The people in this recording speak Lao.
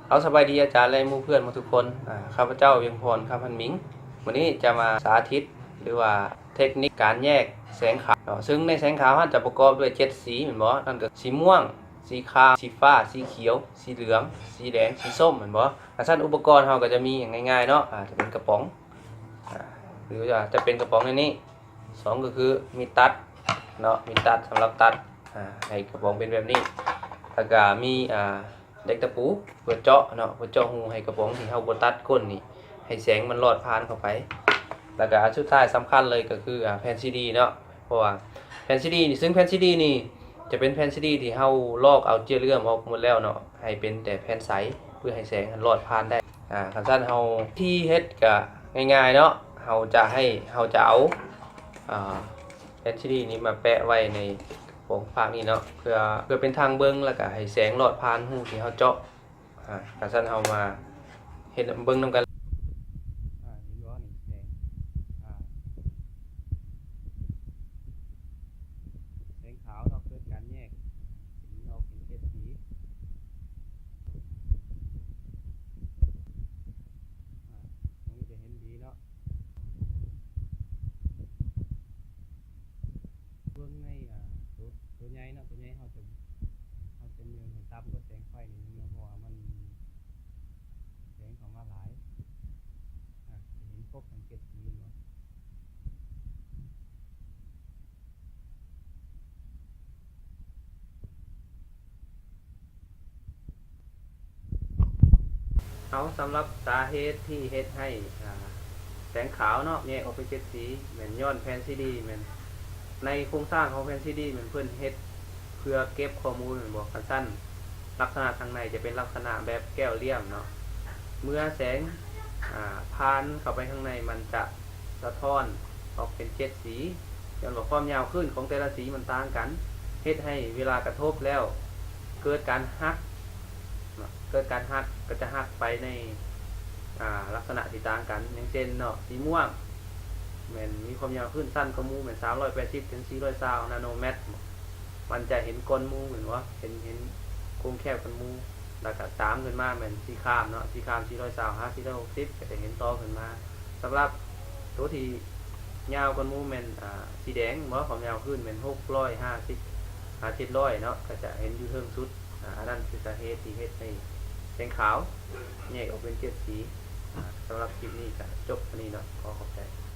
ເອົາ ສະບາຍດີອາຈານ ແລະ ໝູ່ເພື່ອນໝົດທຸກຄົນ. ອາ ຂ້າພະເຈົ້າ ວຽງພອນ ຄຳພັນມິງ. ມື້ນີ້ຈະມາສາທິດ ຫຼືວ່າເທັກນິກການແຍກແສງຂາວເນາະ, ເຊິ່ງໃນແສງຂາວເຮົາຈະປະກອບດ້ວຍເຈັດສີແມ່ນບໍ່? ນັ້ນກໍສີມ່ວງ, ສີຄາມ, ສີຟ້າ, ສີຂຽວ, ສີເຫຼືອງ, ສີແດງ, ສີສົ້ມແມ່ນບໍ່? ຄັນຊັ້ນອຸປະກອນເຮົາກໍຈະມີຫຍັງງ່າຍໆເນາະ, ອາ ຈະເປັນກະປ໋ອງ ອາ ຫຼືວ່າຈະເປັນກະປ໋ອງແນວນີ້. ສອງ ກໍຄືມີດຕັດເນາະ, ມີດຕັດສຳລັບຕັດ ອາ ໃຫ້ກະປ໋ອງເປັນແບບນີ້, ແລ້ວກໍມີ ອາ ເຫຼັກຕະປູເພື່ອເຈາະເນາະ, ເພື່ອເຈາະຮູໃຫ້ກະປ໋ອງທີ່ເຮົາບໍ່ຕັດກົ້ນນີ້ ໃຫ້ແສງມັນລອດຜ່ານເຂົ້າໄປ. ແລ້ວກໍອັນສຸດທ້າຍສຳຄັນເລີຍກໍຄື ອາ ແຜ່ນຊີດີເນາະ, ເພາະວ່າແຜ່ນຊີດີນີ້ ຊຶ່ງແຜ່ນຊີດີນີ້ຈະເປັນແຜ່ນຊີດີທີ່ເຮົາລອກເອົາເຈ້ຍເລື່ອມອອກໝົດແລ້ວເນາະ, ໃຫ້ເປັນແຕ່ແຜ່ນໃສ ເພື່ອໃຫ້ແສງຫັ້ນລອດຜ່ານໄດ້. ອາ ຄັນຊັ້ນເຮົາທີ່ເຮັດກໍງ່າຍໆເນາະ, ເຮົາຈະໃຫ້ ເຮົາຈະເອົາ ອາ ແຜ່ນຊີດີນີ້ມາແປະໄວ້ໃນ ຂອງພາກນີ້ເນາະ, ເພື່ອ ເພື່ອເປັນທາງເບິ່ງ ແລ້ວກະໃຫ້ແສງລອດຜ່ານຮູທີ່ເຮົາເຈາະ. ອາ ຄັນຊັ້ນເຮົາມາເຮັດເບິ່ງນຳກັນ. ອາ ເຫັນບໍ່ນີ້ ແສງ ອາ ແສງຂາວເນາະ ເກີດການແຍກ ເປັນອອກເປັນເຈັດສີ. ອາ ຕົງນີ້ຈະເຫັນດີເນາະ. ເບິ່ງໃນ ອາ ໂຕ ໂຕໃຫຍ່ເນາະ, ໂຕໃຫຍ່ເຮົາຈະ ເຮົາຈະເໜືອງໃຫ້ຕ່ຳກວ່າແສງໄຟໜ້ອຍໜຶ່ງເນາະ, ເພາະວ່າມັນ ແສງເຂົ້າມາຫຼາຍ. ອາ ຈະເຫັນຄົບທັງເຈັດສີເນາະ. ເອົາ ສຳລັບສາເຫດທີ່ເຮັດໃຫ້ ອາ ແສງຂາວເນາະ ແຍກອອກເປັນເຈັດສີ ແມ່ນຍ້ອນແຜ່ນຊີດີ ແມ່ນໃນໂຄງສ້າງຂອງແຜ່ນຊີດີ ແມ່ນເພິ່ນເຮັດເພື່ອເກັບຂໍ້ມູນແມ່ນບໍ່? ຄັນຊັ້ນ ລັກສະນະທາງໃນຈະເປັນລັກສະນະແບບແກ້ວຫຼ່ຽມເນາະ, ເມື່ອແສງ ອາ ຜ່ານເຂົ້າໄປທາງໃນ ມັນຈະສະທ້ອນອອກເປັນເຈັດສີ ຍ້ອນວ່າຄວາມຍາວຄື້ນຂອງແຕ່ລະສີມັນຕ່າງກັນ, ເຮັດໃຫ້ເວລາກະທົບແລ້ວເກີດການຫັກເນາະ, ເກີດການຫັກກໍຈະຫັກໄປໃນ ອາ ລັກສະນະທີ່ຕ່າງກັນ. ຢ່າງເຊັ່ນເນາະ ສີມ່ວງແມ່ນມີຄວາມຍາວຄື້ນສັ້ນກວ່າໝູ່ ແມ່ນສາມຮ້ອຍແປດສິບເຖິງສີ່ຮ້ອຍຊາວນາໂນແມັດ, ມັນຈະເຫັນກ້ອນໝູ່ແມ່ນບໍ່? ເຫັນ ເຫັນໂຄງແຄບກ້ອນໝູ່. ແລ້ວກໍຕາມຂຶ້ນມາແມ່ນສີຄາມເນາະ, ສີຄາມສີ່ຮ້ອຍຊາວຫາສີ່ຮ້ອຍຫົກສິບ ກໍຈະເຫັນຕໍ່ຂຶ້ນມາ. ສຳລັບໂຕທີ່ຍາວກວ່າໝູ່ແມ່ນ ອາ ສີແດງເນາະ, ຄວາມຍາວຄື້ນແມ່ນຫົກຮ້ອຍຫ້າສິບຫາເຈັດຮ້ອຍເນາະ, ກໍຈະເຫັນຢູ່ເທິງສຸດ. ອາ ອັນນັ້ນຄືສາເຫດທີ່ເຮັດໃຫ້ແສງຂາວແຍກອອກເປັນເຈັດສີ. ອາ ສຳລັບຄລິບນີ້ກໍຈົບເທົ່ານີ້ເນາະ, ຂໍຂອບໃຈ.